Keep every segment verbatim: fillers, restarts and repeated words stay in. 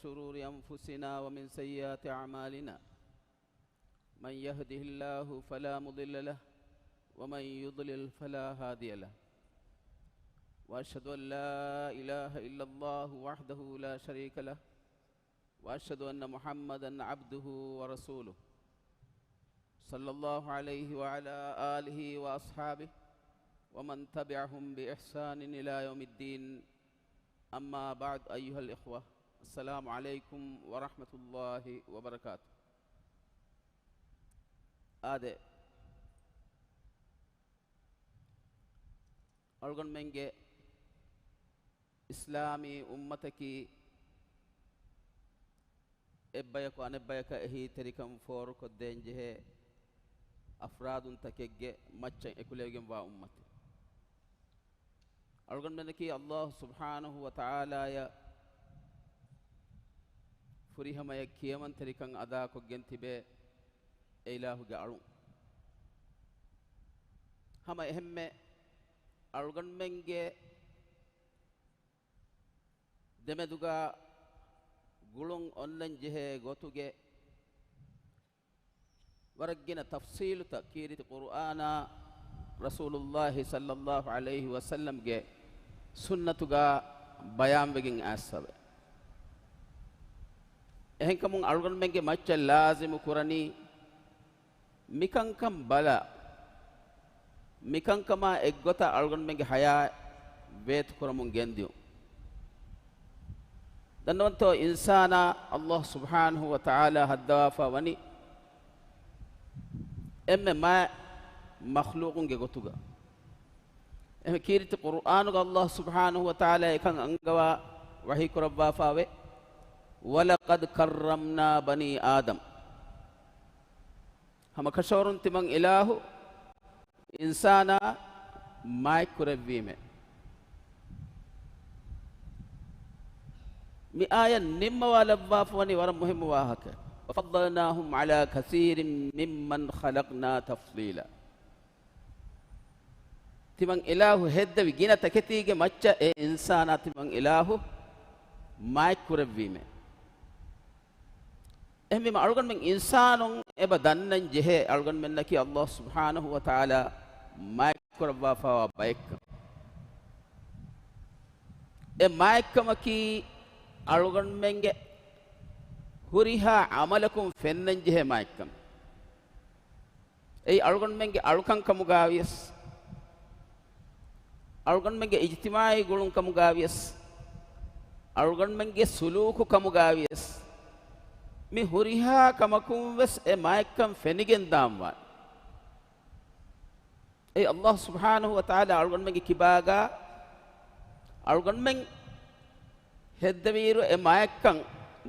شرور أنفسنا ومن سيئات أعمالنا. من يهده الله فلا مضل له، ومن يضلل فلا هادي له. وأشهد أن لا إله إلا الله وحده لا شريك له، وأشهد أن محمدا عبده ورسوله، صلى الله عليه وعلى آله وأصحابه ومن تبعهم بإحسان إلى يوم الدين. أما بعد، أيها الإخوة، السلام عليكم ورحمة الله وبركاته. އާދެ، އަޅުގަނޑުމެންގެ އިސްލާމީ އުއްމަތަކީ އެއްބަޔަކު އަނެއްބަޔަކަށް އެހީތެރިކަން ފޯރުކޮށްދޭންޖެހޭ އަފްރާދުންތަކެއްގެ މައްޗަށް އެކުލެވިގެންވާ އުއްމަތެއް. އަޅުގަނޑުމެންނަކީ ﷲ ސުބްޙާނަހޫ ވަތަޢާލާޔަށް ފުރިހަމަޔަށް ކިޔަމަންތެރިކަން އަދާކޮށްގެން ތިބޭ އެ އިލާހުގެ އަޅުން. ހަމަ އެހެންމެ އަޅުގަނޑުމެންގެ ދެމެދުގަ ގުޅުން އޮންނަން ޖެހޭ ގޮތުގެ ވަރަށް ގިނަ ތަފްޞީލުތައް ކީރިތި ޤުރުއާނާ ރަސޫލުﷲ ޞައްލަﷲ ޢަލައިހި ވަސައްލަމްގެ ސުންނަތުގަ ބަޔާންވެގެން އައިސްފަވޭ. އެހެންކަމުން އަޅުގަނޑުމެންގެ މައްޗަށް ލާޒިމު ކުރަނީ މިކަންކަން ބަލާ، މިކަންކަމާ އެއްގޮތަށް އަޅުގަނޑުމެންގެ ޙަޔާތް ވޭތުކުރަމުން ގެންދިޔުން. ދަންނަވަންތޯ، އިންސާނާ ﷲ ސުބްޙާނަހޫ ވަތަޢާލާ ހައްދަވާފަ ވަނީ އެންމެ މާތް މަޚްލޫޤުންގެ ގޮތުގަ. އެހެން ކީރިތި ޤުރުއާނުގަ ﷲ ސުބްޙާނަހޫ ވަތަޢާލާ އެކަން އަންގަވާ ވަޙީ ކުރައްވާފަވޭ، وَلَقَدْ كَرَّمْنَا بَنِي آدَمَ. ހަމަކަށަވަރުން ތިމަން އިލާހު އިންސާނާ މާތްކުރެއްވީމޭ. މި އާޔަތް ނިންމަވާލައްވާފަ ވަނީ ވަރަށް މުހިއްމު ވާހަކަ. وَفَضَّلْنَاهُمْ عَلَىٰ كَثِيرٍ مِّمَّنْ خَلَقْنَا تَفْضِيلًا. ތިމަން އިލާހު ހެއްދެވި ގިނަ ތަކެތީގެ މައްޗަށް އެ އިންސާނާ ތިމަން އިލާހު މާތްކުރެއްވީމޭ. އެހެންވީމަ، އަޅުގަނޑުމެން އިންސާނުން އެބަ ދަންނަން ޖެހޭ އަޅުގަނޑުމެންނަކީ ﷲ ސުބްޙާނަހޫ ވަތަޢާލާ މާތްކުރައްވާފައިވާ ބައެއްކަން. އެ މާތްކަމަކީ އަޅުގަނޑުމެންގެ ހުރިހާ ޢަމަލަކުން ފެންނަން ޖެހޭ މާތްކަމެއް. އެއީ އަޅުގަނޑުމެންގެ އަޅުކަން ކަމުގައިވިޔަސް، އަޅުގަނޑުމެންގެ އިޖްތިމާޢީ ގުޅުން ކަމުގައިވިޔަސް، އަޅުގަނޑުމެންގެ ސުލޫކު ކަމުގައިވިޔަސް، މި ހުރިހާ ކަމަކުން ވެސް އެ މާތްކަން ފެނިގެން ދާންވާނެ. އެއީ ﷲ ސުބްޙާނަހޫ ވަތަޢާލާ އަޅުގަނޑުމެންގެ ކިބާގަ އަޅުގަނޑުމެން ހެއްދެވިއިރު އެ މާތްކަން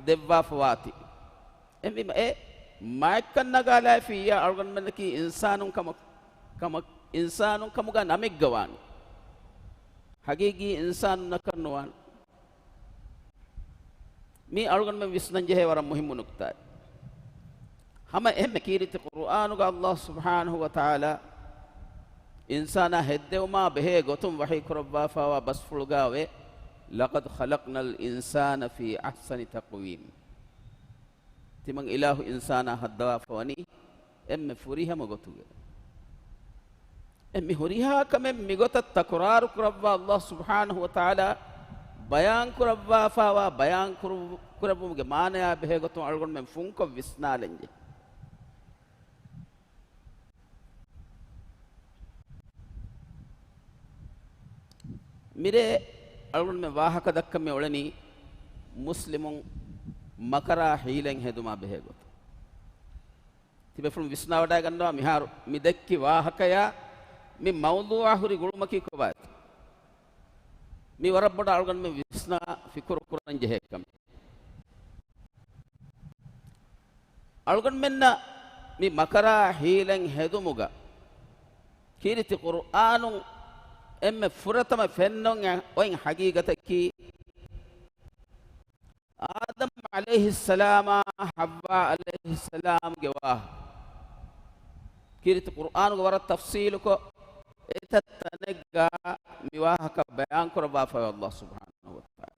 ދެއްވާފަވާތީ. އެހެންވީމަ، އެ މާތްކަން ނަގާލައިފިއްޔާ އަޅުގަނޑުމެންނަކީ އިންސާނުން ކަމަށް، ކަމަށް، އިންސާނުން ކަމުގަ ނަމެއްގަ ވާނެ. ހަގީގީ އިންސާނުންނަކަށް ނުވާނެ. މީ އަޅުގަނޑުމެން ވިސްނަން ޖެހޭ ވަރަށް މުހިއްމު ނުކުތާއެއް. ހަމަ އެހެންމެ ކީރިތި ޤުރުއާނުގަ ﷲ ސުބްޙާނަހޫ ވަތަޢާލާ އިންސާނާ ހެއްދެވުމާ ބެހޭ ގޮތުން ވަޙީ ކުރައްވާފައިވާ ބަސްފުޅުގައި އޮވޭ، لَقَدْ خَلَقْنَا الْإِنسَانَ فِي أَحْسَنِ تَقْوِيمٍ. ތިމަން އިލާހު އިންސާނާ ހައްދަވާފަ ވަނީ އެންމެ ފުރިހަމަ ގޮތުގަ. އެ މި ހުރިހާ ކަމެއް މިގޮތަށް ތަކުރާރު ކުރައްވާ ﷲ ސުބްޙާނަހޫ ވަތަޢާލާ ބަޔާން ކުރައްވާފައިވާ ބަޔާން ކުރު-، ކުރެއްވުމުގެ މާނަޔާ ބެހޭ ގޮތުން އަޅުގަނޑުމެން ފުންކޮށް ވިސްނާލަންޖެހޭ. މިރޭ އަޅުގަނޑުމެން ވާހަކަ ދައްކަމެ އުޅެނީ މުސްލިމުން މަކަރާ ހީލަތް ހެދުމާ ބެހޭ ގޮތުން. ތިބޭފުޅުން ވިސްނާވަޑައިގަންނަވާ މިހާރު މި ދެއްކި ވާހަކަޔާ މި މައުޟޫޢާ ހުރި ގުޅުމަކީ ކޮބާތޯ؟ މި ވަރަށް ބޮޑަށް އަޅުގަނޑުމެން ވިސްނާ ފިކުރު ކުރަން ޖެހޭ ކަމެއް. އަޅުގަނޑުމެންނަށް މި މަކަރާ ހީލަތް ހެދުމުގަ ކީރިތި ޤުރުއާނުން އެންމެ ފުރަތަމަ ފެންނަން އޮތް ހަގީގަތަކީ، އާދަމް ޢަލައިހިއްސަލާމާ ޙައްވާ ޢަލައިހިއްސަލާމްގެ ވާހަކަ. ކީރިތި ޤުރުއާނުގަ ވަރަށް ތަފްޞީލުކޮށް، އެތައް ތަނެއްގަ މި ވާހަކަ ބަޔާން ކުރައްވާފައި ﷲ ސުބްޙާނަހޫ ވަތަޢާލާ.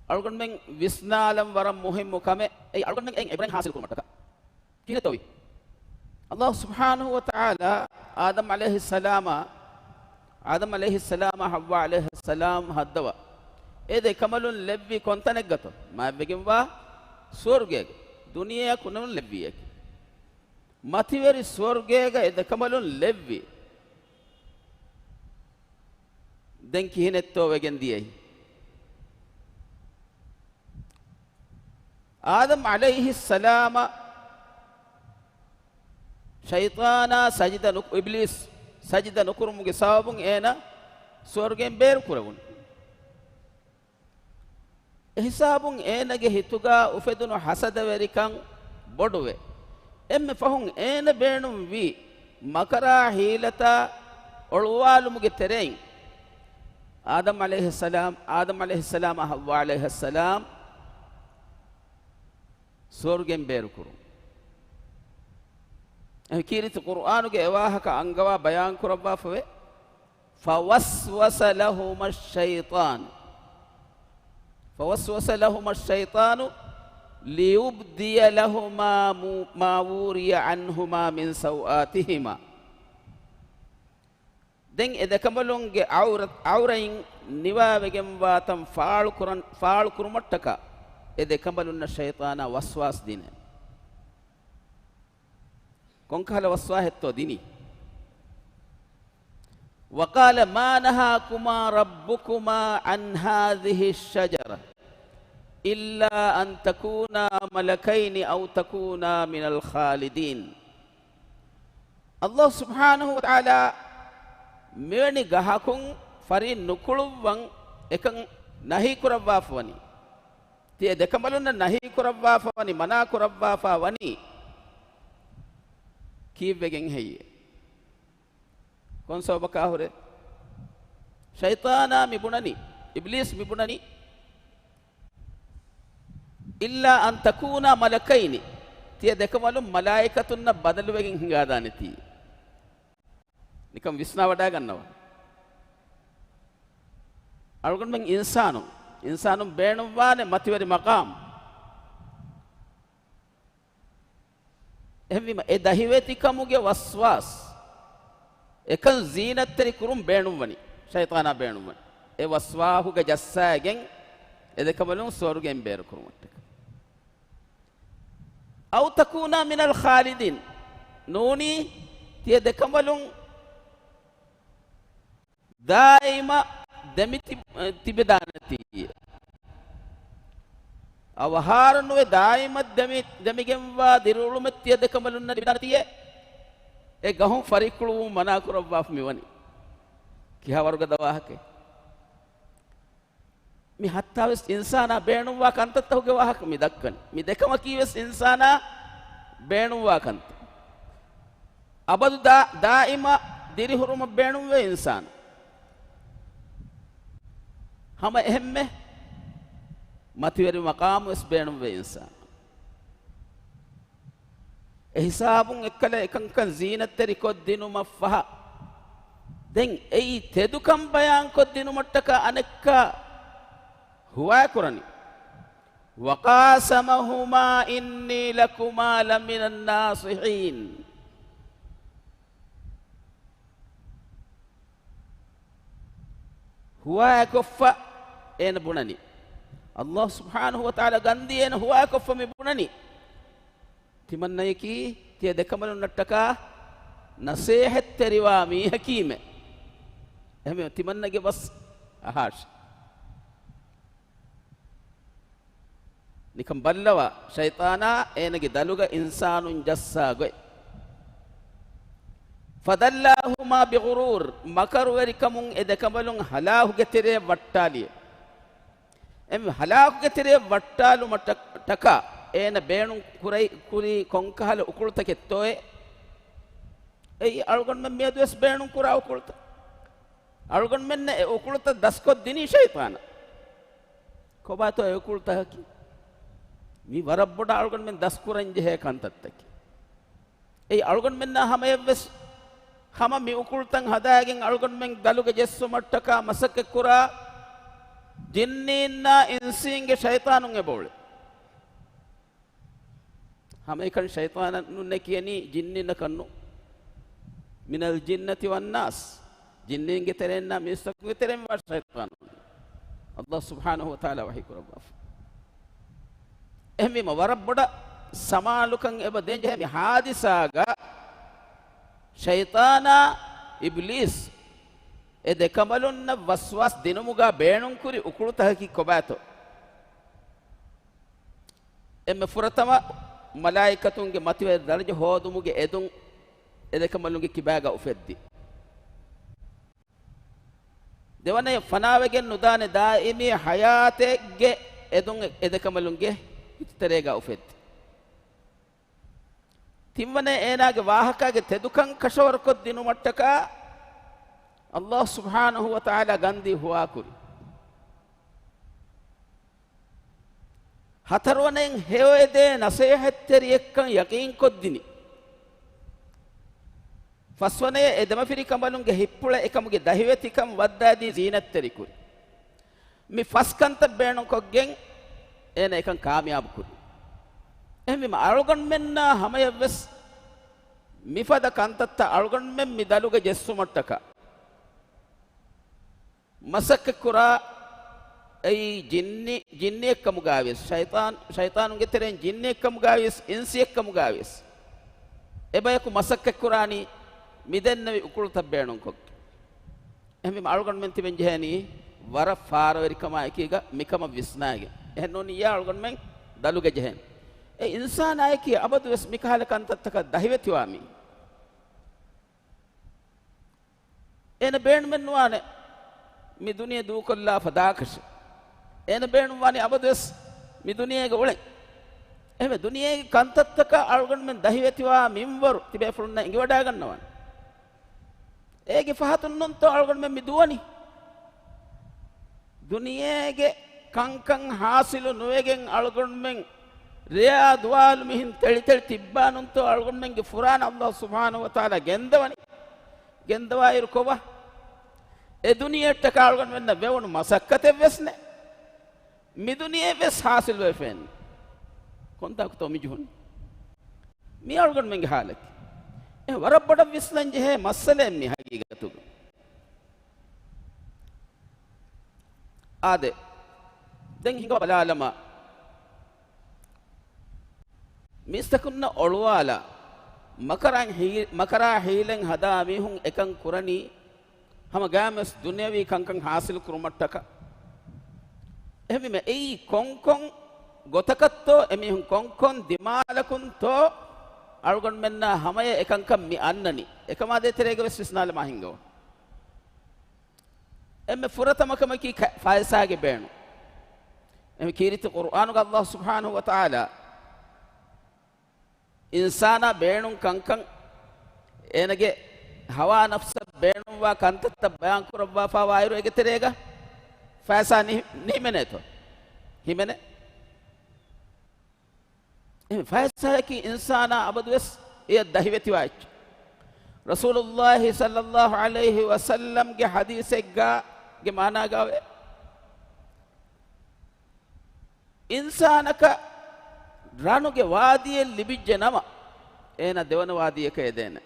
އަޅުގަނޑުމެން ވިސްނާލަން ވަރަށް މުހިއްމު ކަމެއް. އެއީ އަޅުގަނޑުމެން އެއިން އިބްރަތް ޙާޞިލް ކުރުމަށްޓަކާ. ކިހިނެއްތޯ ވީ؟ އައްލާހު ސުބްޙާނަހު ވަ ތަޢާލާ އާދަމް ޢަލައިހިއްސަލާމާ، އާދަމް ޢަލައިހިއްސަލާމާ ޙައްވާ ޢަލައިހައްސަލާމް ހައްދަވާ އެ ދެކަނބަލުން ލެއްވީ ކޮންތަނެއްގަތޯ؟ މާތްވެގެންވާ ސުވަރުގޭގަ. ދުނިޔެއަކު ނޫން ލެއްވީއެކޭ. މަތިވެރި ސުވަރުގޭގަ އެ ދެކަނބަލުން ލެއްވި. ދެން ކިހިނެއްތޯ ވެގެން ދިޔައީ؟ އާދަމް ޢަލައިހިއްސަލާމަށް ޝައިޠާނާ ސަޖިދަ ނު-، އިބްލީސް ސަޖިދަ ނުކުރުމުގެ ސަބަބުން އޭނަ ސުވަރުގެއިން ބޭރު ކުރެވުނު. އެހިސާބުން އޭނަގެ ހިތުގަ އުފެދުނު ހަސަދަވެރިކަން ބޮޑުވެ، އެންމެ ފަހުން އޭނަ ބޭނުންވީ މަކަރާ ހީލަތާ އޮޅުވާލުމުގެ ތެރެއިން އާދަމް ޢަލައިހިއްސަލާމް، އާދަމް ޢަލައިހިއްސަލާމާ ޙައްވާ ޢަލައިހައްސަލާމް ސުވަރުގެން ބޭރުކުރުން. އެ ކީރިތި ޤުރުއާނުގެ އެވާހަކަ އަންގަވާ ބަޔާން ކުރައްވާފަވޭ. فوسوس لهما الشيطان، فوسوس لهما الشيطان ليبدي لهما مو-، ما وري عنهما من سوآتهما. ދެން އެ ދެކަނބަލުންގެ ޢައުރަ-، ޢައުރަތް ނިވާވެގެންވާ ތަން ފާޅުކުރަން، ފާޅުކުރުމަށްޓަކާ އެ ދެކަނބަލުންނަށް ޝައިޠާނާ ވަސްވާސް ދިނޭ. ކޮންކަހަލަ ވަސްވާހެއްތޯ ދިނީ؟ وقال ما نهاكما ربكما عن هذه الشجرة إلا أن تكونا ملكين أو تكونا من الخالدين. އައްލާހު ސުބްޙާނަހު ވަތަޢާލާ މިވެނި ގަހަކުން ފަރި ނުކުޅުއްވަން އެކަން ނަހީ ކުރައްވާފަވަނީ. ތިޔަ ދެކަނބަލުންނަށް ނަހީ ކުރައްވާފަވަނީ، މަނާ ކުރައްވާފަ ވަނީ ކީއްވެގެން ހެއްޔޭ؟ ކޮން ސަބަބަކާ ހުރެ؟ ޝައިޠާނާ މި ބުނަނީ، އިބްލީސް މި ބުނަނީ، إلا أن تكونا ملكين، ތިޔަ ދެކަނބަލުން މަލާއިކަތުންނަށް ބަދަލުވެގެން ހިނގާދާނެތީ. ނިކަން ވިސްނާވަޑައިގަންނަވާ. އަޅުގަނޑުމެން އިންސާނުން، އިންސާނުން ބޭނުންވާނެ މަތިވެރި މަޤާމް. އެހެންވީމަ، އެ ދަހިވެތިކަމުގެ ވަސްވާސް، އެކަން ޒީނަތްތެރި ކުރުން ބޭނުންވަނީ، ޝައިޠާނާ ބޭނުންވަނީ، އެ ވަސްވާހުގެ ޖައްސާގެން އެ ދެކަނބަލުން ސުވަރުގެއިން ބޭރުކުރުމަށްޓަކަ. أو تكونا من الخالدين، ނޫނީ، ތިޔަ ދެކަނބަލުން ދާއިމަށް ދެމި ތި-، ތިބެދާނެތީ. އަވަހާރަނުވެ ދާއިމަށް ދެމި-، ދެމިގެންވާ ދިރިއުޅުމެއް ތިޔަ ދެކަނބަލުންނަށް ލިބިދާނެތީ. އެ ގަހުން ފަރިކުޅުވުން މަނާކުރައްވާފަ މިވަނީ. ކިހާ ވަރުގަދަ ވާހަކައެއް؟ މި ހައްތާވެސް އިންސާނާ ބޭނުންވާ ކަންތައްތަކުގެ ވާހަކަ މި ދައްކަނީ. މި ދެކަމަކީވެސް އިންސާނާ ބޭނުންވާ ކަންތައް. އަބަދު ދާ-، ދާއިމަށް ދިރިހުރުމަށް ބޭނުންވޭ އިންސާނާ. ހަމަ އެހެންމެ މަތިވެރި މަޤާމުވެސް ބޭނުންވޭ އިންސާނާ. އެހިސާބުން އެއްކަލަ އެކަންކަން ޒީނަތްތެރިކޮށްދިނުމަށްފަހަ، ދެން އެއީ ތެދުކަން ބަޔާންކޮށްދިނުމަށްޓަކާ އަނެއްކާ ހުވާކުރަނީ. وقاسمهما إني لكما لمن الناصحين. ހުވާކޮށްފަ އޭނަ ބުނަނީ. އައްލާހު ސުބްޙާނަހު ވަތަޢާލާ ގަންދީ އޭނަ ހުވާކޮށްފަ މި ބުނަނީ. ތިމަންނަޔަކީ ތިޔަ ދެކަނބަލުންނަށްޓަކާ ނަސޭހަތްތެރިވާ މީހަކީމެ. އެހެންވެ ތިމަންނަގެ ބަސް އަހާށި. ނިކަން ބައްލަވާ، ޝައިޠާނާ އޭނަގެ ދަލުގަ އިންސާނުން ޖައްސާ ގޮތް. فدلاهما بغرور، މަކަރުވެރިކަމުން އެ ދެކަނބަލުން ހަލާކުގެ ތެރެއަށް ވައްޓާލިއެވެ. އެ ހަލާކުގެ ތެރެއަށް ވައްޓާލުމަށް ޓަ-، ޓަކާ އޭނަ ބޭނުން ކުރައި-، ކުރީ ކޮންކަހަލަ އުކުޅުތަކެއްތޯއޭ؟ އެއީ އަޅުގަނޑުމެން މިއަދުވެސް ބޭނުން ކުރާ އުކުޅުތައް. އަޅުގަނޑުމެންނަށް އެ އުކުޅުތައް ދަސްކޮށްދިނީ ޝައިޠާނާ. ކޮބާތޯ އެ އުކުޅުތަކަކީ؟ މި ވަރަށް ބޮޑަށް އަޅުގަނޑުމެން ދަސްކުރަންޖެހޭ ކަންތައްތަކެއް. އެއީ އަޅުގަނޑުމެންނާ ހަމަޔަށްވެސް ހަމަ މި އުކުޅުތައް ހަދާގެން އަޅުގަނޑުމެން ދަލުގަ ޖެއްސުމަށްޓަކާ މަސައްކަތްކުރާ ޖިންނީންނާ އިންސީންގެ ޝައިޠާނުން އެބައުޅޭ. ހަމައެކަނި ޝައިޠާނުންނޭ ކިޔަނީ ޖިންނީންނަކަށްނު. މިނަލް ޖިންނަތި ވަންނާސް. ޖިންނީންގެ ތެރެއިންނާ މީސްތަކުންގެ ތެރެއިން ވާ ޝައިޠާނުން. އައްލާހު ސުބްޙާނަހު ވަތަޢާލާ ވަޙީ ކުރައްވާފަ. އެހެންވީމަ، ވަރަށް ބޮޑަށް ސަމާލުކަން އެބަ ދޭންޖެހޭ މި ޙާދިސާގަ ޝައިޠާނާ އިބްލީސް އެ ދެކަނބަލުންނަށް ވަސްވާސް ދިނުމުގަ ބޭނުންކުރި އުކުޅުތަކަކީ ކޮބާތޯ؟ އެންމެ ފުރަތަމަ މަލާއިކަތުންގެ މަތިވެރި ދަރަޖަ ހޯދުމުގެ އެދުން އެ ދެކަނބަލުންގެ ކިބާގަ އުފެއްދި. ދެވަނަޔަށް ފަނާވެގެން ނުދާނެ ދާއިމީ ޙަޔާތެއްގެ އެދުން އެ ދެކަނބަލުންގެ ހިތުތެރޭގަ އުފެއްދި. ތިންވަނަޔަށް އޭނާގެ ވާހަކާގެ ތެދުކަން ކަށަވަރުކޮށްދިނުމަށްޓަކާ އައްލާހު ސުބްޙާނަހު ވަތަޢާލާ ގަންދީ ހުވާކުރި. ހަތަރުވަނަޔަށް ހެޔޮއެދޭ ނަސޭހަތްތެރިއެއްކަން ޔަޤީންކޮށްދިނި. ފަސްވަނަޔަށް އެ ދެމަފިރިކަނބަލުންގެ ހިތްޕުޅަށް އެކަމުގެ ދަހިވެތިކަން ވައްދާދީ ޒީނަތްތެރިކުރި. މި ފަސް ކަންތައް ބޭނުންކޮށްގެން އޭނަ އެކަން ކާމިޔާބުކުރި. އެހެންވީމަ، އަޅުގަނޑުމެންނާ ހަމަޔަށްވެސް މިފަދަ ކަންތައްތައް އަޅުގަނޑުމެން މި ދަލުގަ ޖެއްސުމަށްޓަކާ މަސައްކަތްކުރާ އެއީ ޖިންނި، ޖިންނިއެއްކަމުގައިވިޔަސް، ޝައިޠާން، ޝައިޠާނުންގެ ތެރެއިން ޖިންނިއެއްކަމުގައިވިޔަސް، އިންސިއެއްކަމުގައިވިޔަސް، އެބަޔަކު މަސައްކަތްކުރާނީ މިދެންނެވި އުކުޅުތައް ބޭނުންކޮށްގެން. އެހެންވީމަ އަޅުގަނޑުމެން ތިބެން ޖެހޭނީ ވަރަށް ފާރަވެރިކަމާ އެކީގަ މިކަމަށް ވިސްނާގެން. އެހެންނޫނިއްޔާ އަޅުގަނޑުމެން ދަލުގަ ޖެހޭނެ. އެ އިންސާނާއަކީ އަބަދުވެސް މިކަހަލަ ކަންތައްތަކަށް ދަހިވެތިވާ މީ. އޭނަ ބޭނުމެއްނުވާނެ މި ދުނިޔެ ދޫކޮށްލާފަ ދާކަށެއް. އޭނަ ބޭނުންވާނީ އަބަދުވެސް މި ދުނިޔޭގަ އުޅެން. އެހެންވެ، ދުނިޔޭގެ ކަންތައްތަކަށް އަޅުގަނޑުމެން ދަހިވެތިވާ މިންވަރު ތިބޭފުޅުންނަށް އެނގިވަޑައިގަންނަވާނެ. އޭގެ ފަހަތުންނުންތޯ އަޅުގަނޑުމެން މި ދުވަނީ؟ ދުނިޔޭގެ ކަންކަން ހާސިލު ނުވެގެން އަޅުގަނޑުމެން ރެޔާ ދުވާލު މިހެން ތެޅިތެޅި ތިއްބާނުންތޯ އަޅުގަނޑުމެންގެ ފުރާނަ އައްލާހު ސުބްޙާނަހު ވަތަޢާލާ ގެންދަވަނީ؟ ގެންދަވާއިރު ކޮބާ؟ އެ ދުނިޔެއަށްޓަކާ އަޅުގަނޑުމެންނަށް ވެވުނު މަސައްކަތެއްވެސް ނެތް. މި ދުނިޔެ ވެސް ހާސިލްވެފައެއްނު. ކޮންތާކުތޯ މި ޖެހުނީ؟ މި އަޅުގަނޑުމެންގެ ހާލަކީ. އެ ވަރަށް ބޮޑަށް ވިސްނަން ޖެހޭ މައްސަލައެއް މި ހަގީގަތުގަ. އާދެ، ދެން ހިނގާ ބަލާލަމާ. މީސްތަކުންނަށް އޮޅުވާލާ، މަކަރާ ހީ-، މަކަރާ ހީލަތް ހަދާ މީހުން އެކަން ކުރަނީ ހަމަ ގާމެސް ދުނިޔަވީ ކަންކަން ހާސިލު ކުރުމަށްޓަކާ. އެހެންވީމަ އެއީ ކޮންކޮން ގޮތަކަށްތޯ، އެމީހުން ކޮންކޮން ދިމާލަކުންތޯ އަޅުގަނޑުމެންނާ ހަމަޔަށް އެކަންކަން މި އަންނަނީ؟ އެކަމާ ދޭތެރޭގަ ވެސް ވިސްނާލަމާ ހިނގަވާ. އެންމެ ފުރަތަމަ ކަމަކީ ކަ-، ފައިސާގެ ބޭނުން. އެންމެ ކީރިތި ޤުރްއާނުގަ އައްލާހު ސުބްޙާނަހު ވަތަޢާލާ އިންސާނާ ބޭނުން ކަންކަން، އޭނަގެ ހަވާ ނަފްސަށް ބޭނުންވާ ކަންތައްތައް ބަޔާން ކުރައްވާފަވާއިރު، އޭގެ ތެރޭގަ ފައިސާ ނި-، ނިހިމެނޭތޯ؟ ހިމެނޭ. އެ ފައިސާއަކީ އިންސާނާ އަބަދުވެސް އެޔަށް ދަހިވެތިވާ އެއްޗެއް. ރަސޫލުﷲ ޞައްލަﷲ ޢަލައިހި ވަސައްލަމްގެ ޙަދީޘެއްގާ ގެ މާނާގާވޭ، އިންސާނަކަށް ރަނުގެ ވާދީއެއް ލިބިއްޖެ ނަމަ، އޭނާ ދެވަނަ ވާދީއަކަށް އެދޭނެ.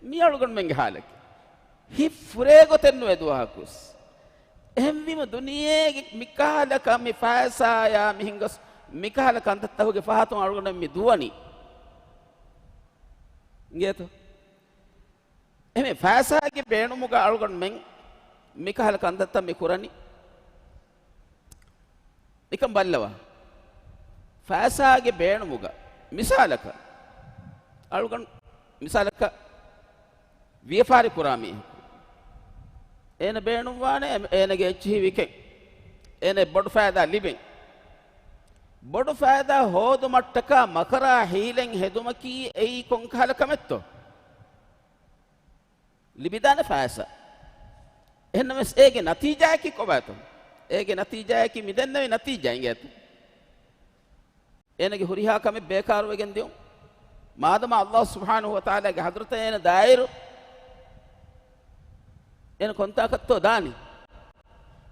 މި އަޅުގަނޑުމެންގެ ހާލަކީ. ހިތް ފުރޭ ގޮތެއް ނުވޭ ދުވަހަކުވެސް. އެހެންވީމަ، ދުނިޔޭގެ މިކަހަލަ ކަ-، މި ފައިސާޔާ މިހިނގަސް މިކަހަލަ ކަންތައްތަކުގެ ފަހަތުން އަޅުގަނޑު މި ދުވަނީ. އިނގޭތޯ؟ އެހެން ފައިސާގެ ބޭނުމުގަ އަޅުގަނޑުމެން މިކަހަލަ ކަންތައްތައް މި ކުރަނީ. ނިކަން ބައްލަވާ. ފައިސާގެ ބޭނުމުގަ، މިސާލަކަށް، އަޅުގަނޑު މިސާލަކަށް ވިޔަފާރި ކުރާ މީހަކު، އޭނަ ބޭނުންވާނެ އޭނަގެ އެއްޗިހި ވިކެން، އޭނަ ބޮޑު ފައިދާ ލިބެން. ބޮޑު ފައިދާ ހޯދުމަށްޓަކާ މަކަރާ ހީލަތް ހެދުމަކީ އެއީ ކޮންކަހަލަ ކަމެއްތޯ؟ ލިބިދާނެ ފައިސާ. އެހެންނަމަވެސް އޭގެ ނަތީޖާއަކީ ކޮބާތޯ؟ އޭގެ ނަތީޖާއަކީ މިދެންނެވި ނަތީޖާ އިނގޭތޯ؟ އޭނަގެ ހުރިހާ ކަމެއް ބޭކާރުވެގެން ދިޔުން. މާދަމާ އައްލާހު ސުބްޙާނަހު ވަތަޢާލާގެ ޙަޟްރަތަށް އޭނަ ދާއިރު، އޭނަ ކޮންތާކަށްތޯ ދާނީ؟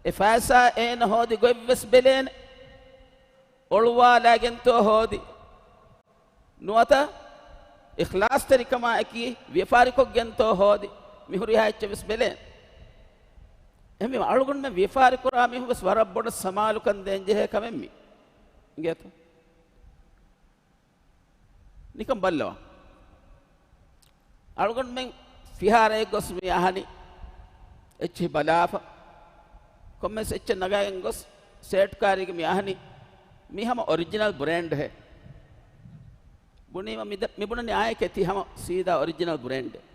އެ ފައިސާ އޭނަ ހޯދި ގޮތްވެސް ބެލޭނެ. އޮޅުވާލާގެންތޯ ހޯދި؟ ނުވަތަ އިޚްލާޞްތެރިކަމާއެކީ ވިޔަފާރިކޮށްގެންތޯ ހޯދި؟ މި ހުރިހާ އެއްޗެއް ވެސް ބެލޭނެ. އެހެންވީމަ އަޅުގަނޑުމެން ވިޔަފާރިކުރާ މީހުން ވެސް ވަރަށް ބޮޑަށް ސަމާލުކަން ދޭން ޖެހޭ ކަމެއް މީ. އިނގޭތޯ؟ ނިކަން ބައްލަވާ. އަޅުގަނޑުމެން ފިހާރައެއް ގޮސް މި އަހަނި އެއްޗިހި ބަލާފަ. ކޮންމެސް އެއްޗެއް ނަގާގެން ގޮސް ސޭޓް ކާރީގަ މި އަހަނި މީ ހަމަ އޮރިޖިނަލް ބްރޭންޑެއް. ބުނީމަ މި ދ-، މި ބުނަނީ އާއެކޭ ތީ ހަމަ ސީދާ އޮރިޖިނަލް ބްރޭންޑެއް.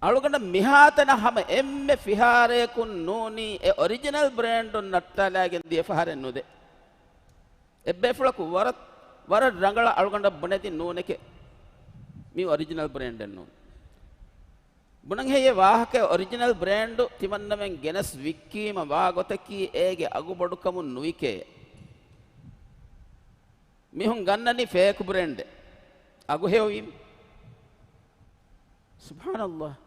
އަޅުގަނޑަށް މިހާތަނަށް ހަމަ އެންމެ ފިހާރަޔަކުން ނޫނީ އެ އޮރިޖިނަލް ބްރޭންޑުން ނައްޓާލާގެން ދިޔަ ފަހަރެއް ނުދޭ. އެއްބޭފުޅަކު ވަރަށް، ވަރަށް ރަނގަޅަށް އަޅުގަނޑަށް ބުނެދިން ނޫނެކޭ މީ އޮރިޖިނަލް ބްރޭންޑެއް ނޫން. ބުނަން ހެއްޔޭ ވާހަކަ؟ އޮރިޖިނަލް ބްރޭންޑު ތިމަންނަމެން ގެނަސް ވިއްކީމަ ވާ ގޮތަކީ އޭގެ އަގު ބޮޑުކަމުން ނުވިކޭ. މީހުން ގަންނަނީ ފޭކް ބްރޭންޑެއް އަގު ހެޔޮވީމަ. ސުބްޙާނައްލާހް.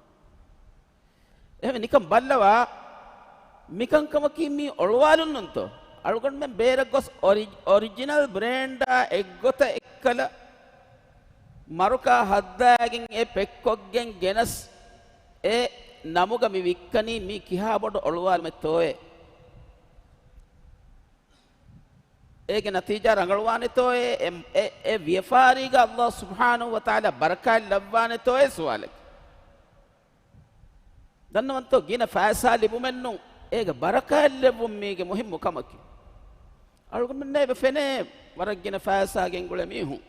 އެހެން ނިކަން ބައްލަވާ، މިކަންކަމަކީ މީ އޮޅުވާލުންނުންތޯ؟ އަޅުގަނޑުމެން ބޭރަށް ގޮސް އޮރި-، އޮރިޖިނަލް ބްރޭންޑާ އެއްގޮތަށް އެއްކަލަ މަރުކާ ހައްދާގެން އެ ޕެކްކޮށްގެން ގެނަސް އެ ނަމުގަ މި ވިއްކަނީ މީ ކިހާ ބޮޑު އޮޅުވާލުމެއްތޯއޭ؟ އޭގެ ނަތީޖާ ރަނގަޅުވާނެތޯއޭ؟ އެ، އެ، އެ ވިޔަފާރީގަ ﷲ ސުބްޙާނަހޫ ވަތަޢާލާ ބަރަކާތް ލައްވާނެތޯއޭ ސުވާލެއް. ދަންނަވަންތޯ ގިނަ ފައިސާ ލިބުމެއްނު އޭގެ ބަރަކާތް ލެއްވުން މީގެ މުހިއްމު ކަމަކީ. އަޅުގަނޑުމެންނަށް އެބަ ފެނޭ ވަރަށް ގިނަ ފައިސާ ގެންގުޅޭ މީހުން.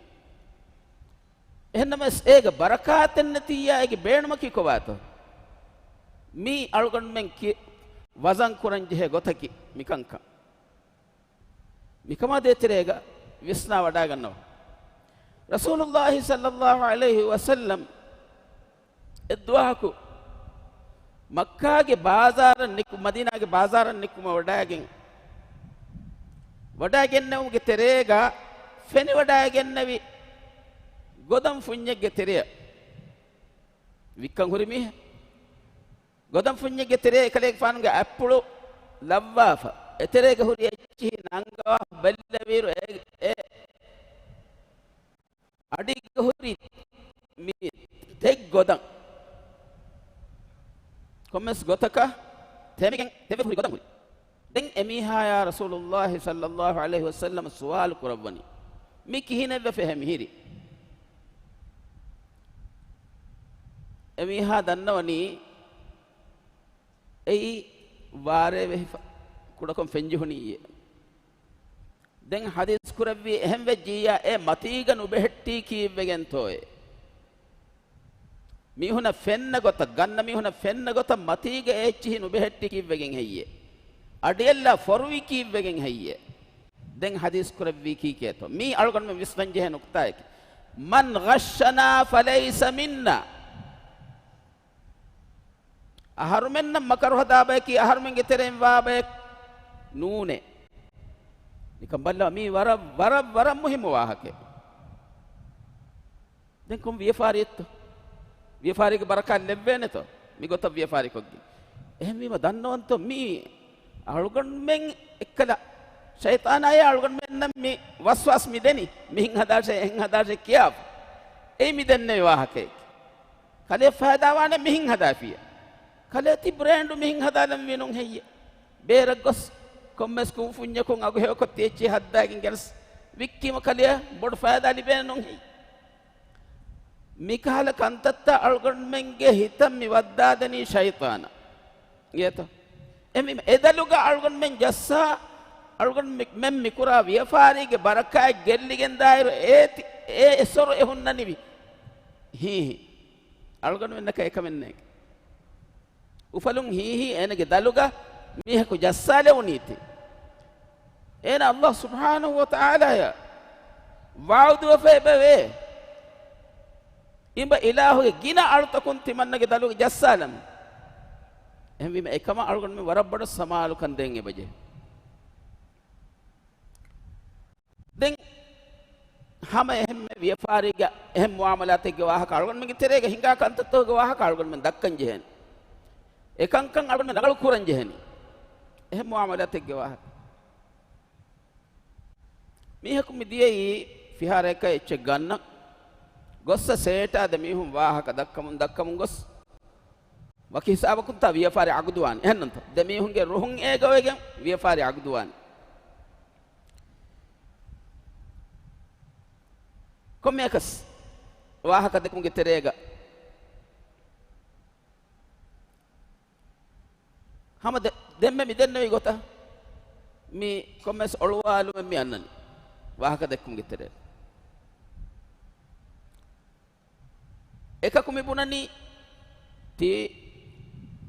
އެހެންނަމަވެސް އޭގެ ބަރަކާތެއް ނެތިއްޔާ އޭގެ ބޭނުމަކީ ކޮބާތޯ؟ މީ އަޅުގަނޑުމެން ކި-، ވަޒަން ކުރަން ޖެހޭ ގޮތަކީ މިކަންކަން. މިކަމާ ދޭތެރޭގަ ވިސްނާ ވަޑާގަންނަވާ. ރަސޫލުﷲ ޞައްލަﷲ ޢަލައިހި ވަސައްލަމް އެއްދުވަހަކު މައްކާގެ ބާޒާރަށް ނިކު-، މަދީނާގެ ބާޒާރަށް ނިކުމެ ވަޑާގެން، ވަޑާގެންނެވުމުގެ ތެރޭގަ ފެނިވަޑާގެންނެވި ގޮދަން ފުންޏެއްގެ ތެރެއަށް ވިއްކަން ހުރި މީހެއް. ގޮދަން ފުންޏެއްގެ ތެރޭ އެކަލޭގެފާނުގެ އަތްޕުޅު ލައްވާފަ، އެތެރޭގަ ހުރި އެއްޗިހި ނަންގަވާ ބެއްލެވިއިރު އެ، އެ އަޑިގަ ހުރި މި ތެއް ގޮދަން ކޮންމެސް ގޮތަކަށް ތެމިގެން ތެއްވެފަ ހުރި ގޮދަން ހުރި. ދެން އެމީހާޔާ ރަސޫލުﷲ ޞައްލަﷲ ޢަލައިހި ވަސައްލަމަ ސުވާލު ކުރައްވަނީ، މި ކިހިނެއްވެފަ މިހިރީ؟ އެމީހާ ދަންނަވަނީ އެއީ ވާރޭ ވެހިފަ ކުޑަކޮށް ފެންޖެހުނީއޭ. ދެން ޙަދީޘް ކުރެއްވީ އެހެން ވެއްޖިއްޔާ އެ މަތީގަ ނުބެހެއްޓީ ކީއްވެގެންތޯއޭ؟ މީހުނަށް ފެންނަ ގޮތަށް، ގަންނަ މީހުނަށް ފެންނަ ގޮތަށް މަތީގަ އެ އެއްޗިހި ނުބެހެއްޓީ ކީއްވެގެން ހެއްޔޭ؟ އަޑިއެއްލާ ފޮރުވީ ކީއްވެގެން ހެއްޔޭ؟ ދެން ޙަދީޘް ކުރެއްވީ ކީކޭތޯ؟ މީ އަޅުގަނޑުމެން ވިސްނަން ޖެހޭ ނުކުތާއެކޭ. مَنْ غَشَّنَا فَلَيْسَ مِنَّا. އަހަރުމެންނަށް މަކަރު ހަދާ ބަޔަކީ އަހަރުމެންގެ ތެރެއިން ވާ ބަޔެއް ނޫނޭ. ނިކަން ބައްލަވާ، މީ ވަރަށް، ވަރަށް، ވަރަށް މުހިއްމު ވާހަކައެއް. ދެން ކޮން ވިޔަފާރިއެއްތޯ؟ ވިޔަފާރީގެ ބަރަކާތް ލެއްވޭނެތޯ؟ މިގޮތަށް ވިޔަފާރިކޮށްގެން. އެހެންވީމަ ދަންނަވަންތޯ މީ އަޅުގަނޑުމެން އެއްކަލަ ޝައިޠާނާއޭ އަޅުގަނޑުމެންނަށް މި ވަސްވާސް މި ދެނީ، މިހެން ހަދާށޭ، އެހެން ހަދާށޭ ކިޔާފަ. އެއީ މި ދެންނެވި ވާހަކައެކޭ. ކަލޭ ފައިދާވާނެ މިހެން ހަދާފިޔަ. ކަލޭ ތި ބްރޭންޑު މިހެން ހަދާލަންވީ ނޫން ހެއްޔޭ؟ ބޭރަށް ގޮސް ކޮންމެސް ކުންފުންޏަކުން އަގު ހެޔޮކޮށް ތި އެއްޗެއް ހައްދާގެން ގެނަސް ވިއްކީމަ ކަލެޔަށް ބޮޑު ފައިދާ ލިބޭނެ ނޫން ހެއްޔޭ؟ މިކަހަލަ ކަންތައްތައް އަޅުގަނޑުމެންގެ ހިތަށް މި ވައްދާދެނީ ޝައިޠާނާ. އިނގޭތޯ؟ އެހެންވީމަ އެ ދަލުގަ އަޅުގަނޑުމެން ޖައްސާ، އަޅުގަނޑުމެން މި ކުރާ ވިޔަފާރީގެ ބަރަކާތް ގެއްލިގެންދާއިރު އޭތި، އެ އެސޮރު އެ ހުންނަނިވި ހީހީ. އަޅުގަނޑުމެންނަކަށް އެކަމެއް ނޭނގެ. އުފަލުން ހީހީ އޭނަގެ ދަލުގަ މީހަކު ޖައްސާލެވުނީތީ. އޭނަ ﷲ ސުބްޙާނަހޫ ވަތަޢާލާޔަށް ވަޢުދުވެފަ އެބަވޭ. އިބަ އިލާހުގެ ގިނަ އަޅުތަކުން ތިމަންނަގެ ދަލުގަ ޖައްސާލަން. އެހެންވީމަ އެކަމަށް އަޅުގަނޑުމެން ވަރަށް ބޮޑަށް ސަމާލުކަން ދޭން އެބަޖެހޭ. ދެން ހަމަ އެހެންމެ ވިޔަފާރީގެ އެހެން މުއާމަލާތެއްގެ ވާހަކަ އަޅުގަނޑުމެންގެ ތެރޭގަ ހިނގާ ކަންތައްތަކުގެ ވާހަކަ އަޅުގަނޑުމެން ދައްކަން ޖެހޭނެ. އެކަންކަން އަޅުގަނޑުމެން ރަނގަޅު ކުރަން ޖެހޭނެ. އެހެން މުއާމަލާތެއްގެ ވާހަކަ. މީހަކު މި ދިޔައީ ފިހާރައަކަށް އެއްޗެއް ގަންނަން. ގޮއްސަ ސޭޓާ ދެމީހުން ވާހަކަ ދައްކަމުން ދައްކަމުން ގޮސް، ވަކި ހިސާބަކުންތާ ވިޔަފާރި އަގުދުވާނެ. އެހެންނަންތަ؟ ދެމީހުންގެ ރުހުން އޭގަވެގެން ވިޔަފާރި އަގުދުވާނެ. ކޮންމެއަކަސް ވާހަކަ ދެކުމުގެ ތެރޭގަ ހަމަ ދެ-، ދެންމެ މި ދެންނެވި ގޮތަށް މި ކޮންމެސް އޮޅުވާލުމެއް މި އަންނަނީ ވާހަކަ ދެއްކުމުގެ ތެރޭ. އެކަކު މި ބުނަނީ، ތީ،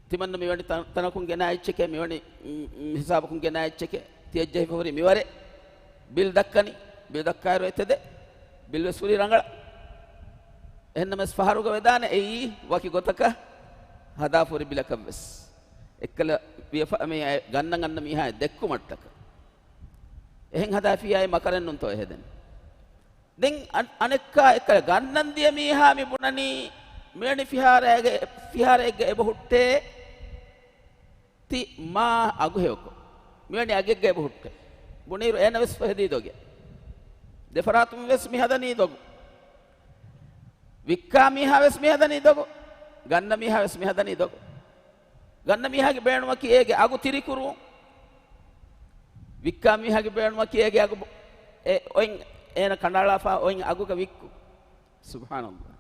ތިމަންނަ މިވަނި ތަ-، ތަނަކުން ގެނާ އެއްޗެކޭ، މިވަނި، މް، މް، ހިސާބަކުން ގެނާ އެއްޗެކޭ، ތިޔަށް ޖެހިފަ ހުރި މިވަރެއް. ބިލް ދައްކަނީ، ބިލް ދައްކާއިރު އެތެދެއް، ބިލް ވެސް ހުރީ ރަނގަޅަށް. އެހެންނަމަވެސް ފަހަރުގަ ވެދާނެ އެއީ ވަކި ގޮތަކަށް ހަދާފަ ހުރި ބިލަކަށް ވެސް. އެއްކަލަ ވިޔަފާ-، މި ގަންނަން އަންނަ މީހާ ދެއްކުމަށްޓަކަ. އެހެން ހަދާފިއްޔާ އެ މަކަރެއް ނޫންތޯ އެ ހެދެން. ދެން އަން-، އަނެއްކާ އެއްކަލަ ގަންނަން ދިޔަ މީހާ މި ބުނަނީ، މިވެނި ފިހާރައިގެ-، ފިހާރައެއްގަ އެބަ ހުއްޓޭ ތި މާ އަގު ހެޔޮކޮށް، މިވެނި އަގެއްގަ އެބަ ހުއްޓޭ. ބުނިއިރު އޭނަ ވެސް ހެދީ ދޮގެއް. ދެފަރާތުން ވެސް މި ހަދަނީ ދޮގު. ވިއްކާ މީހާ ވެސް މި ހަދަނީ ދޮގު. ގަންނަ މީހާ ވެސް މި ހަދަނީ ދޮގު. ގަންނަ މީހާގެ ބޭނުމަކީ އޭގެ އަގު ތިރިކުރުން. ވިއްކާ މީހާގެ ބޭނުމަކީ އޭގެ އަގު ބޮ-، އެ އޮތް އޭނަ ކަނޑައަޅާފަ އޮތް އަގުގަ ވިއްކުން. ސުބްޙާނަﷲ.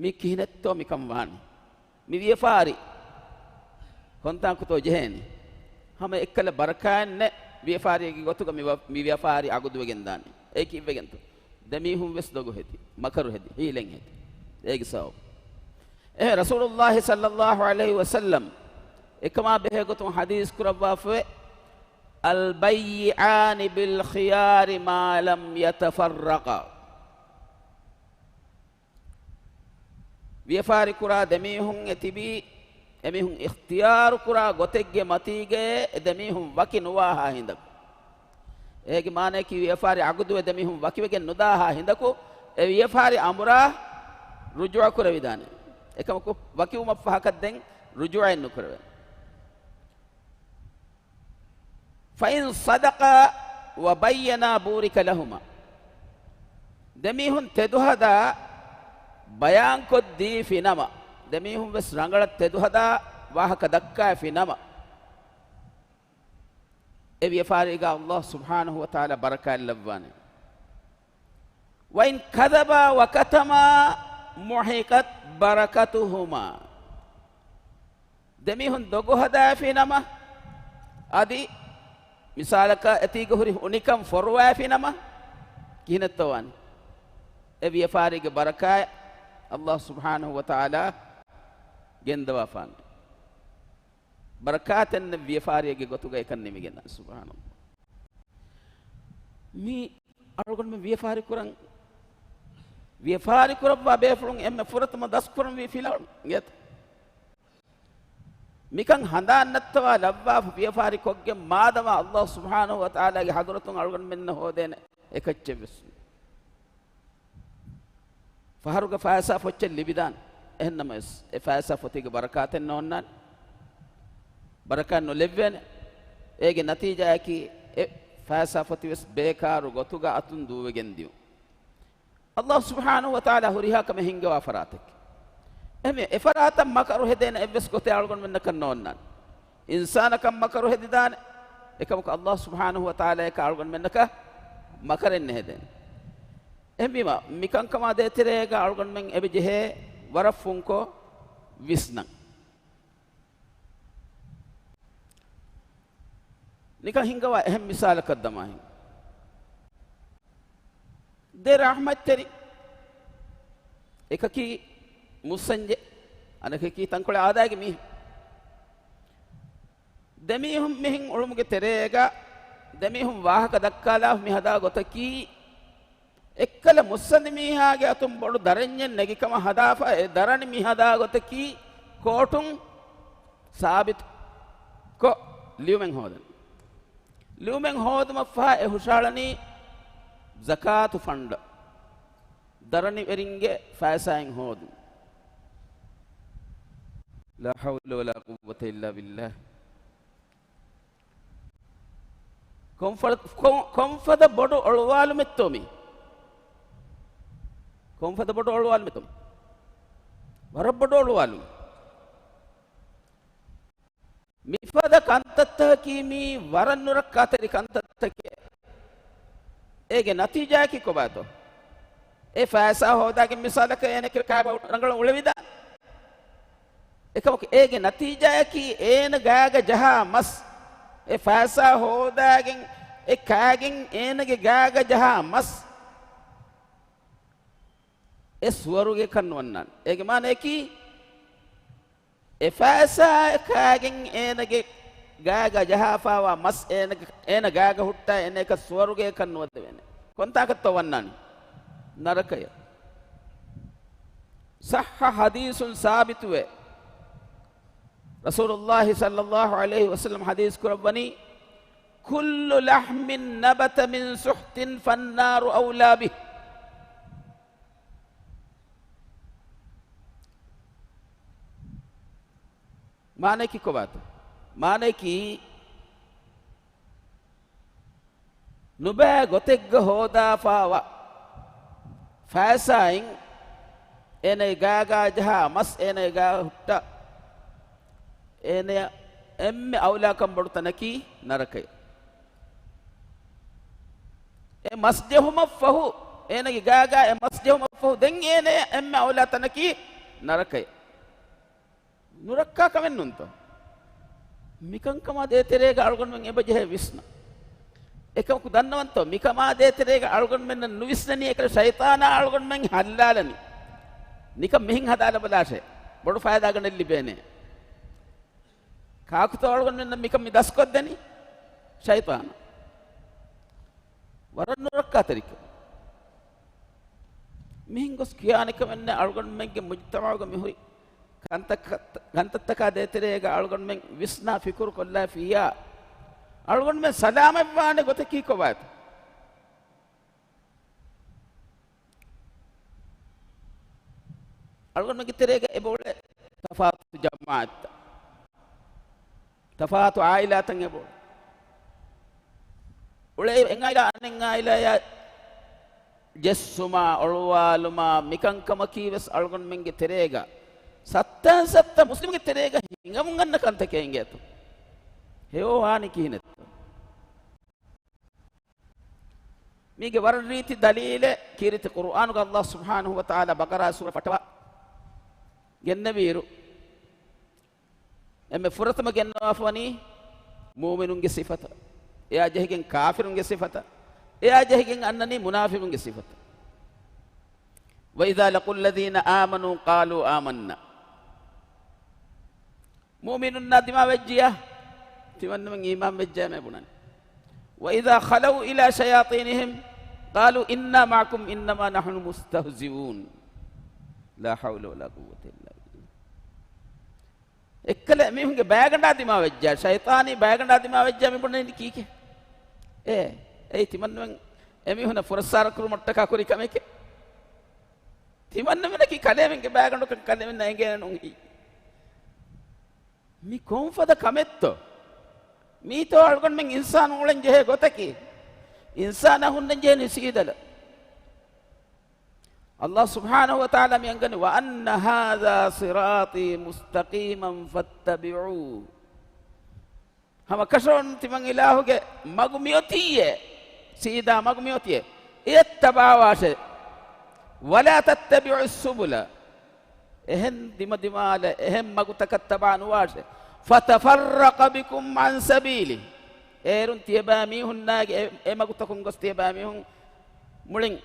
މި ކިހިނެއްތޯ މިކަން ވާނީ؟ މި ވިޔަފާރި ކޮންތާކުތޯ ޖެހޭނީ؟ ހަމަ އެއްކަލަ ބަރަކާތެއް ނެތް ވިޔަފާރިއެއްގެ ގޮތުގަ މި ވަ-، މި ވިޔަފާރި އަގުދުވެގެން ދާނީ. އެ ކިއްވެގެންތޯ؟ ދެމީހުން ވެސް ދޮގު ހެދި، މަކަރު ހެދި، ހީލެއް ހެދި. އޭގެ ސަބަބު. އެހެން ރަސޫލުﷲ ޞައްލަﷲ ޢަލައިހި ވަސައްލަމް އެކަމާ ބެހޭ ގޮތުން ޙަދީޘް ކުރައްވާފައިވޭ، البيعان بالخيار ما لم يتفرقا. ވިޔަފާރި ކުރާ ދެމީހުން އެ ތިބީ، އެމީހުން އިޚްތިޔާރު ކުރާ ގޮތެއްގެ މަތީގައޭ، އެ ދެމީހުން ވަކި ނުވާހާ ހިނދަކު. އޭގެ މާނަޔަކީ ވިޔަފާރި އަގުދުވެ ދެމީހުން ވަކިވެގެން ނުދާހާ ހިނދަކު، އެ ވިޔަފާރި އަމުރާ ރުޖޫޢަ ކުރެވިދާނެ. އެކަމަކު، ވަކިވުމަށްފަހަކަށް ދެން ރުޖޫޢައެއް ނުކުރެވޭ. فإن صدقا وبينا بورك لهما. ދެމީހުން ތެދުހަދާ ބަޔާންކޮށްދީފިނަމަ، ދެމީހުން ވެސް ރަނގަޅަށް ތެދުހަދާ ވާހަކަ ދައްކާފިނަމަ، އެ ވިޔަފާރީގަ ﷲ ސުބްޙާނަހޫ ވަތަޢާލާ ބަރަކާތް ލައްވާނެ. وإن كذبا وكتما محقت بركتهما. ދެމީހުން ދޮގު ހަދާފިނަމަ، އަދި މިސާލަކަށް އެތީގަ ހުރި އުނިކަން ފޮރުވާފިނަމަ، ކިހިނެއްތޯ ވާނީ؟ އެ ވިޔަފާރީގެ ބަރަކާތް ﷲ ސުބްޙާނަހޫ ވަތަޢާލާ ގެންދަވާފާނެ. ބަރަކާތެއް ނެތް ވިޔަފާރިއެއްގެ ގޮތުގަ އެކަން ނިމިގެން. ސުބްޙާނަﷲ. މި އަޅުގަނޑުމެން ވިޔަފާރި ކުރަން، ވިޔަފާރި ކުރައްވާ ބޭފުޅުން އެންމެ ފުރަތަމަ ދަސްކުރަންވީ ފިލާވަޅު އިނގޭތަ؟ މިކަން ހަނދާން ނައްތަވާ ލައްވާފަ ވިޔަފާރި ކޮށްގެން މާދަމާ ﷲ ސުބްޙާނަހޫ ވަތަޢާލާގެ ޙަޟްރަތުން އަޅުގަނޑުމެންނަށް ހޯދޭނެ އެކައްޗެއް ވެސް ނެތް. ފަހަރުގަ ފައިސާ ފޮއްޗެއް ލިބިދާނެ. އެހެންނަމަވެސް، އެ ފައިސާ ފޮތީގެ ބަރަކާތެއް ނޯންނާނެ. ބަރަކާތް ނުލެއްވޭނެ. އޭގެ ނަތީޖާއަކީ، އެ ފައިސާ ފޮތިވެސް ބޭކާރު ގޮތުގަ އަތުން ދޫވެގެން ދިޔުން. ﷲ ސުބްޙާނަހޫ ވަތަޢާލާ ހުރިހާ ކަމެއް ހިންގަވާ ފަރާތެކޭ. އެހެންވެ، އެ ފަރާތަށް މަކަރު ހެދޭނެ އެއްވެސް ގޮތެއް އަޅުގަނޑުމެންނަކަށް ނޯންނާނެ. އިންސާނަކަށް މަކަރު ހެދިދާނެ. އެކަމަކު ﷲ ސުބްޙާނަހޫ ވަތަޢާލާއަކަށް އަޅުގަނޑުމެންނަކަށް މަކަރެއް ނެހެދޭނެ. އެހެންވީމަ، މިކަންކަމާ ދޭތެރޭގަ އަޅުގަނޑުމެން އެބަ ޖެހޭ ވަރަށް ފުންކޮށް ވިސްނަން. ނިކަން ހިންގަވާ އެހެން މިސާލަކަށް ދަމާހިން. ދެ ރަޙްމަތްތެރި. އެކަކީ މުއްސަންޖެ، އަނެކަކީ ތަންކޮޅެއް އާދައިގެ މީހެއް. ދެމީހުން މިހެން އުޅުމުގެ ތެރޭގަ ދެމީހުން ވާހަކަ ދައްކާލާފަ މި ހަދާ ގޮތަކީ، އެއްކަލަ މުއްސަނދި މީހާގެ އަތުން ބޮޑު ދަރަންޏެއް ނެގިކަމަށް ހަދާފަ، އެ ދަރަނި މި ހަދާ ގޮތަކީ ކޯޓުން ސާބިތުކޮށް ލިޔުމެއް ހޯދަން. ލިޔުމެއް ހޯދުމަށްފަހަ އެ ހުށަހަޅަނީ ޒަކާތު ފަންޑަށް ދަރަނިވެރިންގެ ފައިސާއިން ހޯދުން. لا حول ولا قوة إلا بالله. ކޮންފަ-، ކޮން-، ކޮންފަދަ ބޮޑު އޮޅުވާލުމެއްތޯ މީ؟ ކޮންފަދަ ބޮޑު އޮޅުވާލުމެއްތޯ މީ؟ ވަރަށް ބޮޑު އޮޅުވާލުމެއް. މިފަދަ ކަންތައްތަކަކީ މީ ވަރަށް ނުރައްކާތެރި ކަންތައްތަކެއް. އޭގެ ނަތީޖާއަކީ ކޮބާތޯ؟ އެ ފައިސާ ހޯދާގެން މިސާލަކަށް އޭނަ ކާބަ ރަނގަޅަށް އުޅެވިދާނެ. އެކަމަކު އޭގެ ނަތީޖާއަކީ އޭނަ ގާގަ ޖަހާ މަސް، އެ ފައިސާ ހޯދާގެން އެ ކާގެން އޭނަގެ ގާގަ ޖަހާ މަސް އެ ސުވަރުގެއަކަށް ނުވަންނާނެ. އޭގެ މާނައަކީ އެ ފައިސާ އެ ކާގެން އޭނަގެ ގާގަ ޖަހާފާވާ މަސް އޭނަ، އޭނަ ގާގަ ހުއްޓާ އޭނައަކަށް ސުވަރުގެއަކަށް ނުވަދެވޭނެ. ކޮންތާކަށްތޯ ވަންނާނީ؟ ނަރަކަޔަށް. ޞައްޙަ ޙަދީޘުން ސާބިތުވޭ. ރަސޫލުﷲ ޞައްލަﷲ ޢަލައިހި ވަސައްލަމަ ޙަދީޘް ކުރައްވަނީ، كل لحم نبت من سحت فالنار أولى به. މާނައަކީ ކޮބާތޯ؟ މާނައަކީ، ނުބައި ގޮތެއްގަ ހޯދާފާވާ ފައިސާއިން އޭނަގެ ގާގާ ޖަހާ މަސް އޭނަގެ ގާ ހުއްޓާ، އޭނަޔަށް އެންމެ އައުލާކަން ބޮޑު ތަނަކީ ނަރަކަޔަށް. އެ މަސް ޖެހުމަށްފަހު، އޭނަގެ ގާގާ އެ މަސް ޖެހުމަށްފަހު، ދެން އޭނަޔަށް އެންމެ އައުލާ ތަނަކީ ނަރަކަޔަށް. ނުރައްކާ ކަމެއް ނޫންތޯ؟ މިކަންކަމާ ދޭތެރޭގަ އަޅުގަނޑުމެން އެބަ ޖެހޭ ވިސްނަ. އެކަމަކު ދަންނަވަންތޯ؟ މިކަމާ ދޭތެރޭގަ އަޅުގަނޑުމެންނަށް ނުވިސްނެނީ އެކަލަ ޝައިޠާނާ އަޅުގަނޑުމެން ހައްލާލަނީ. ނިކަން މިހެން ހަދާލަބަލާށޭ. ބޮޑު ފައިދާގަނޑެއް ލިބޭނެ. ކާކުތޯ އަޅުގަނޑުމެންނަށް މިކަން މި ދަސްކޮށްދެނީ؟ ޝައިޠާނާ. ވަރަށް ނުރައްކާތެރިކަން. މިހެން ގޮސް ކިޔާނެ ކަމެއް ނެތް އަޅުގަނޑުމެންގެ މުޖްތަމަޢުގަ މިހުރި ކަންތައް-، ކަންތައްތަކާ ދޭތެރޭގަ އަޅުގަނޑުމެން ވިސްނާ ފިކުރު ކޮށްލާފިއްޔާ، އަޅުގަނޑުމެން ސަލާމަތްވާނެ ގޮތަކީ ކޮބާތޯ؟ އަޅުގަނޑުމެންގެ ތެރޭގަ އެބައުޅޭ ތަފާތު ޖަމާޢަތްތައް، ތަފާތު ޢާއިލާތައް އެބައުޅޭ. އުޅޭ އެއް ޢާއިލާ އަނެއް ޢާއިލާޔާ ޖެއްސުމާ، އޮޅުވާލުމާ، މިކަންކަމަކީ ވެސް އަޅުގަނޑުމެންގެ ތެރޭގަ، ސައްތަ ސައްތަ މުސްލިމްގެ ތެރޭގަ ހިނގަމުން އަންނަ ކަންތަކެއް އިނގޭތޯ. ހެޔޮ ވާނީ ކިހިނެއްތޯ؟ މީގެ ވަރަށް ރީތި ދަލީލެއް ކީރިތި ޤުރުއާނުގަ ﷲ ސުބްޙާނަހޫ ވަތަޢާލާ ބަޤަރާ ސޫރަ ފައްޓަވާ ގެންނެވިއިރު، އެންމެ ފުރަތަމަ ގެންނަވާފަވަނީ މުއުމިނުންގެ ސިފަތައް، އެއާ ޖެހިގެން ކާފިރުންގެ ސިފަތައް، އެއާ ޖެހިގެން އަންނަނީ މުނާފިޤުންގެ ސިފަތައް. وإذا لقوا الذين آمنوا قالوا آمنا. މުއުމިނުންނާ ދިމާވެއްޖިޔާ، ތިމަންނަމެން އީމާން ވެއްޖައޭ ބުނަނީ. وإذا خلوا إلى شياطينهم قالوا إنا معكم إنما نحن مستهزئون. لا حول ولا قوة إلا بالله. އެއްކަލަ އެމީހުންގެ ބައިގަނޑާ ދިމާވެއްޖާ، ޝައިޠާނީ ބައިގަނޑާ ދިމާވެއްޖާ މި ބުނަނީ ކީކޭ؟ އޭ، އެއީ ތިމަންނަމެން އެމީހުންނަށް ފުރައްސާރަ ކުރުމަށްޓަކާ ކުރި ކަމެކޭ. ތިމަންނަމެނަކީ ކަލޭމެންގެ ބައިގަނޑުކަން ކަލޭމެންނަށް އެނގޭނެ ނޫން. މި ކޮންފަދަ ކަމެއްތޯ؟ މީތޯ އަޅުގަނޑުމެން އިންސާނުން އުޅެން ޖެހޭ ގޮތަކީ؟ އިންސާނާ ހުންނަން ޖެހެނީ ސީދަލަށް. ﷲ ސުބްޙާނަހޫ ވަތަޢާލާ މި އަންގަނީ، وأن هذا صراطي مستقيما فاتبعوه. ހަމަކަށަވަރުން ތިމަން އިލާހުގެ މަގު މިއޮތީއޭ، ސީދާ މަގު މިއޮތީއޭ، އެއަށް ތަބާވާށޭ. ولا تتبعوا السبل. އެހެން ދިމަދިމާލަށް އެހެން މަގުތަކަށް ތަބާ ނުވާށޭ. فتفرق بكم عن سبيله. އޭރުން ތިޔަބައިމީހުންނާގެ އެ، އެ މަގުތަކުން ގޮސް ތިޔަބައިމީހުން މުޅިން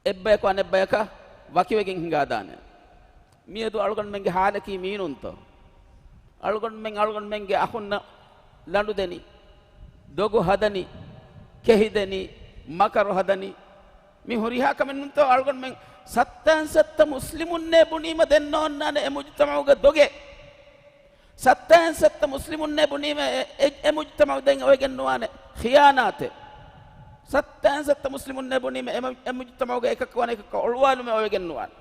އެއްބަޔަކު އަނެއްބަޔަކަށް ވަކިވެގެން ހިނގާދާނެ. މިއަދު އަޅުގަނޑުމެންގެ ޙާލަކީ މީނޫންތޯ؟ އަޅުގަނޑުމެން އަޅުގަނޑުމެންގެ އަޚުންނަށް ލަނޑުދެނީ، ދޮގު ހަދަނީ، ކެހިދެނީ، މަކަރު ހަދަނީ. މި ހުރިހާ ކަމެއް ނޫންތޯ؟ އަޅުގަނޑުމެން ސައްތައިން ސައްތަ މުސްލިމުންނޭ ބުނީމަ ދެން ނޯންނާނެ އެ މުޖުތަމަޢުގެ ދޮގެއް. ސައްތައިން ސައްތަ މުސްލިމުންނޭ ބުނީމަ އެ، އެ، އެ މުޖުތަމަޢު ދެން އޮވެގެން ނުވާނެ ޚިޔާނާތެއް. ސައްތައިން ސައްތަ މުސްލިމުން އެބުނީމަ އެ މަ-، އެ މުޖުތަމަޢުގަ އެކަކު ވަނަ އެކަކަށް އޮޅުވާލުމެއް އޮވެގެން ނުވާނެ.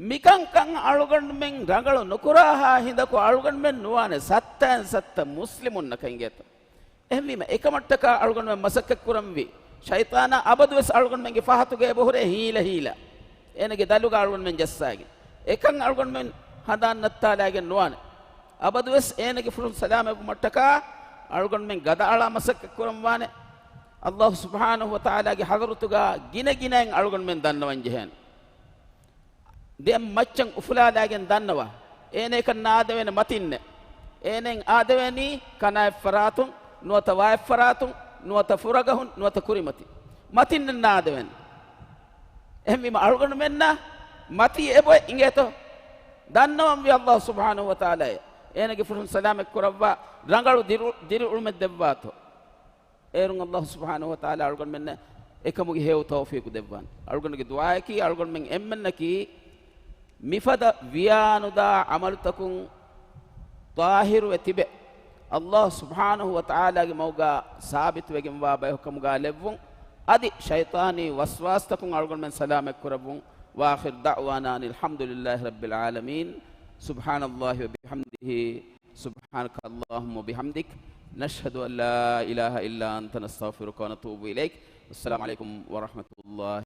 މިކަންކަން އަޅުގަނޑުމެން ރަނގަޅު ނުކުރާހާ ހިނދަކު އަޅުގަނޑުމެން ނުވާނެ ސައްތައިން ސައްތަ މުސްލިމުންނަކަށް އިނގޭތޯ. އެހެންވީމަ، އެކަމަށްޓަކާ އަޅުގަނޑުމެން މަސައްކަތްކުރަންވީ، ޝައިޠާނާ އަބަދުވެސް އަޅުގަނޑުމެންގެ ފަހަތުގަ އެބަހުރޭ ހީލަ ހީލަ. އޭނަގެ ދަލުގަ އަޅުގަނޑުމެން ޖައްސާގެން. އެކަން އަޅުގަނޑުމެން ހަނދާން ނައްތާލާގެން ނުވާނެ. އަބަދުވެސް އޭނަގެ ފުށުން ސަލާމަތްވުމަށްޓަކާ އަޅުގަނޑުމެން ގަދައަޅާ މަސައްކަތްކުރަންވާނެ. އައްލާހު ސުބްޙާނަހު ވަތަޢާލާގެ ޙަޟްރަތުގަ ގިނަ ގިނައިން އަޅުގަނޑުމެން ދަންނަވަން ޖެހޭނެ. ދެ މައްޗަށް އުފުލާލާގެން ދަންނަވާ. އޭނައަކަށް ނާދެވޭނެ މަތިންނެއް. އޭނައަށް އާދެވޭނީ ކަނާތްފަރާތުން، ނުވަތަ ވާތްފަރާތުން، ނުވަތަ ފުރަގަހުން، ނުވަތަ ކުރިމަތި. މަތިންނެއް ނާދެވޭނެ. އެހެންވީމަ އަޅުގަނޑުމެންނަށް މަތީ އެބޮތް އިނގޭތޯ. ދަންނަވަންވީ އައްލާހު ސުބްޙާނަހު ވަތަޢާލާއޭ. އޭނަގެ ފުށުން ސަލާމަތް ކުރައްވާ، ރަނގަޅު ދިރި-، ދިރިއުޅުމެއް ދެއްވާތޯ. އޭރުން އައްލާހު ސުބްޙާނަހު ވަތަޢާލާ އަޅުގަނޑުމެންނަށް އެކަމުގެ ހެޔޮ ތައުފީޤު ދެއްވާނެ. އަޅުގަނޑުގެ ދުޢާއަކީ، އަޅުގަނޑުމެން އެންމެންނަކީ މިފަދަ ވިޔާނުދާ ޢަމަލުތަކުން ޠާހިރުވެ ތިބެ، އައްލާހު ސުބްޙާނަހު ވަތަޢާލާގެ މަގުގަ ސާބިތުވެގެންވާ ބަޔަކު ކަމުގަ ލެއްވުން، އަދި ޝައިޠާނީ ވަސްވާސްތަކުން އަޅުގަނޑުމެން ސަލާމަތްކުރެއްވުން. وآخر دعوانا أن الحمد لله رب العالمين. سبحان الله وبحمده، سبحانك اللهم وبحمدك، نشهد أن لا إله إلا أنت، نستغفرك ونتوب إليك. السلام عليكم ورحمة الله